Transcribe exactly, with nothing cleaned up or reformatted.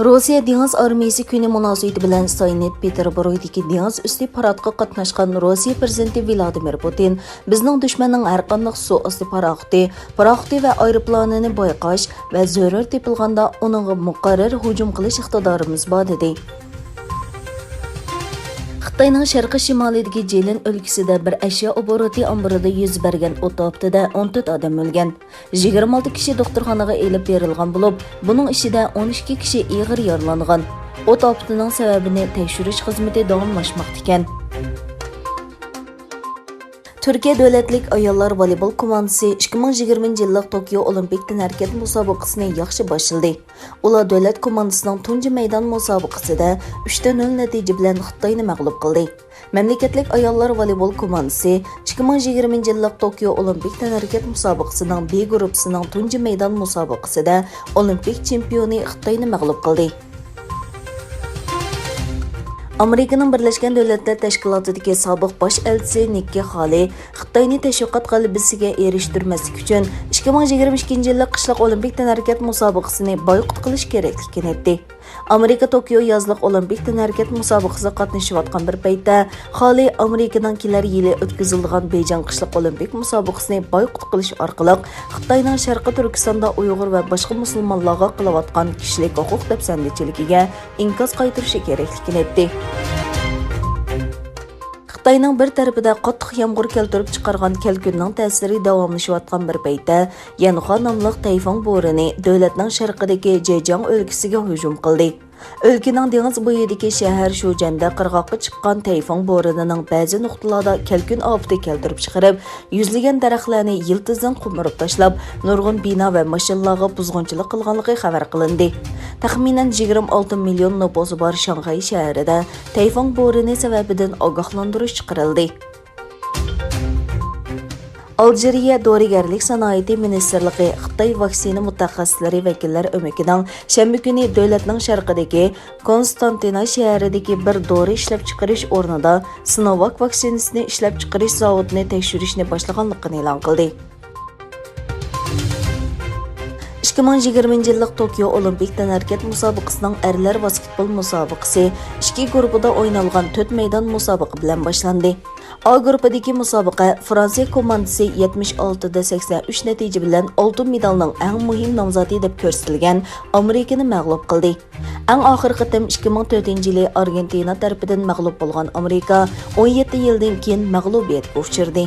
روسىيە دېڭىز ئارمىيىسى كۈنى مۇناسىۋىتى بىلەن ساينت پېتېربۇرگدىكى دېڭىز ئۈستى پاراتقا قاتناشقان روسىيە پىرېزىدېنتى ۋىلادىمىر پۇتىن، بىزنىڭ دۈشمەننىڭ ھەرقانداق سۇ ئاستى پاراخوتى، پاراخوتى ۋە ئايروپىلانىنى بايقاش ۋە زۆرۈر تېپىلغاندا ئۇنىڭغا مۇقەررەر ھۇجۇم قىلىش ئىقتىدارىمىز بار، دېدى. خىتاينىڭ شەرقىي شىمالىدىكى جىلىن ئۆلكىسىدە بىر ئەشيا ئوبوروتى ئامبىرىدا يۈز بەرگەن ئوت ئاپىتىدە ئون تۆت ئادەم ئۆلگەن. يىگىرمە ئالتە كىشى دوختۇرخانىغا ئېلىپ بېرىلغان بولۇپ، بۇنىڭ ئىچىدە ئون ئىككى كىشى ئېغىر يارىلانغان. ئوت ئاپىتىنىڭ سەۋەبىنى تەكشۈرۈش خىزمىتى داۋاملاشماقتا ئىكەن. تۈركىيە دۆلەتلىك ئاياللار ۋالىبول كوماندىسى ئىككى مىڭ يىگىرمىنچى يىللىق توكيو ئولىمپىك تەنھەرىكەت مۇسابىقىسىنى ياخشى باشلىدى. ئۇلار دۆلەت كوماندىسىنىڭ تۇنجى مەيدان مۇسابىقىسىدە ئۈچ تە نۆل نەتىجە بىلەن خىتاينى مەغلۇپ قىلدى. مەملىكەتلىك ئاياللار ۋالىبول كوماندىسى ئىككى مىڭ يىگىرمىنچى يىللىق توكيو ئولىمپىك تەنھەرىكەت مۇسابىقىسىنىڭ بى گۇرۇپپىسىنىڭ تۇنجى مەيدان مۇسابىقىسىدە ئولىمپىك چېمپىيونى خىتاينى مەغلۇپ قىلدى. ئامېرىكىنىڭ بىرلەشكەن دۆلەتلەر تەشكىلاتىدىكى سابىق باش ئەلچىسى نىككى خالى خىتاينى تەشۋىقات غەلىبىسىگە ئېرىشتۈرمەسلىك ئۈچۈن، ئىككى مىڭ يىگىرمە ئىككىنچى يىللىق قىشلىق ئولىمپىك تەنھەرىكەت مۇسابىقىسىنى بايقۇت قىلىش كېرەكلىكىنى ئېيتتى. ئامېرىكا توكيو يازلىق ئولىمپىك تەنھەرىكەت مۇسابىقىسىغا قاتنىشىۋاتقان بىر پەيتتە، خالى ئامېرىكىنىڭ كېلەر يىلى ئۆتكۈزۈلىدىغان بېيجىڭ قىشلىق ئولىمپىك مۇسابىقىسىنى بايقۇت قىلىش ئارقىلىق، خىتاينىڭ شەرقىي تۈركىستاندا ئۇيغۇر ۋە باشقا مۇسۇلمانلارغا قىلىۋاتقان كىشىلىك ھوقۇق دەپسەندىچىلىكىگە ئىنكاس قايتۇرۇشى كېرەكلىكىنى ئېيتتى. خىتاينىڭ بىر تەرىپىدە قاتتىق يامغۇر كەلتۈرۈپ چىقارغان كەلكۈننىڭ تەسىرى داۋاملىشىۋاتقان بىر پەيتتە، يەنخۇا ناملىق تەيفۇڭ بورىنى دۆلەتنىڭ شەرقىدىكى جېجياڭ ئۆلكىسىگە ھۇجۇم قىلدى. ئۆلكىنىڭ دېڭىز بويىدىكى شەھەر شۇجەندە قىرغاققا چىققان تەيفۇڭ بورىنىنىڭ بەزى نۇقتىلاردا كەلكۈن ئاپىتى كەلتۈرۈپ چىقىرىپ، يۈزلىگەن دەرەخلەرنى يىلتىزدىن قومۇرۇپ تاشلاپ، نۇرغۇن بىنا ۋە ماشىنىلارغا بۇزغۇنچىلىق قىلغانلىقى خەۋەر قىلىندى. تەخمىنەن يىگىرمە ئالتە مىليون نوپۇسى بار شاڭخەي شەھىرىدە تەيفۇڭ بورىنى سەۋەبىدىن ئاگاھلاندۇرۇش چىقىرىلدى. ئالجىرىيە دورىگەرلىك سانائىتى مىنىستىرلىقى خىتاي ۋاكسىنا مۇتەخەسسىسلىرى ۋەكىللەر ئۆمىكىنىڭ شەنبە كۈنى دۆلەتنىڭ شەرقىدىكى كونستانتىنا شەھىرىدىكى بىر دورا ئىشلەپچىقىرىش ئورنىدا سىنوۋاك ۋاكسىنىسىنى ئىشلەپچىقىرىش زاۋۇتىنى تەكشۈرۈشنى باشلىغانلىقىنى ئېلان قىلدى. ئىككى مىڭ يىگىرمىنچى يىللىق توكيو ئولىمپىك تەنھەرىكەت مۇسابىقىسىنىڭ ئەرلەر ۋاسكېتبول مۇسابىقىسى ئىككى گۇرۇپپىدا ئوينالغان تۆت مەيدان مۇسابىقە بىلەن باشلاندى. ئا گۇرۇپپىدىكى مۇسابىقە فرانسىيە كوماندىسى يەتمىش ئالتە دە سەكسەن ئۈچ نەتىجە بىلەن ئالتۇن مېدالنىڭ ئەڭ مۇھىم نامزاتى دەپ كۆرسىتىلگەن ئامېرىكىنى مەغلۇپ قىلدى. ئەڭ ئاخىرقى قېتىم ئىككى مىڭ تۆتىنچى يىلى ئارگېنتىنا تەرىپىدىن مەغلۇپ بولغان ئامېرىكا ئون يەتتە يىلدىن كېيىن مەغلۇبىيەتكە ئۇچرىدى.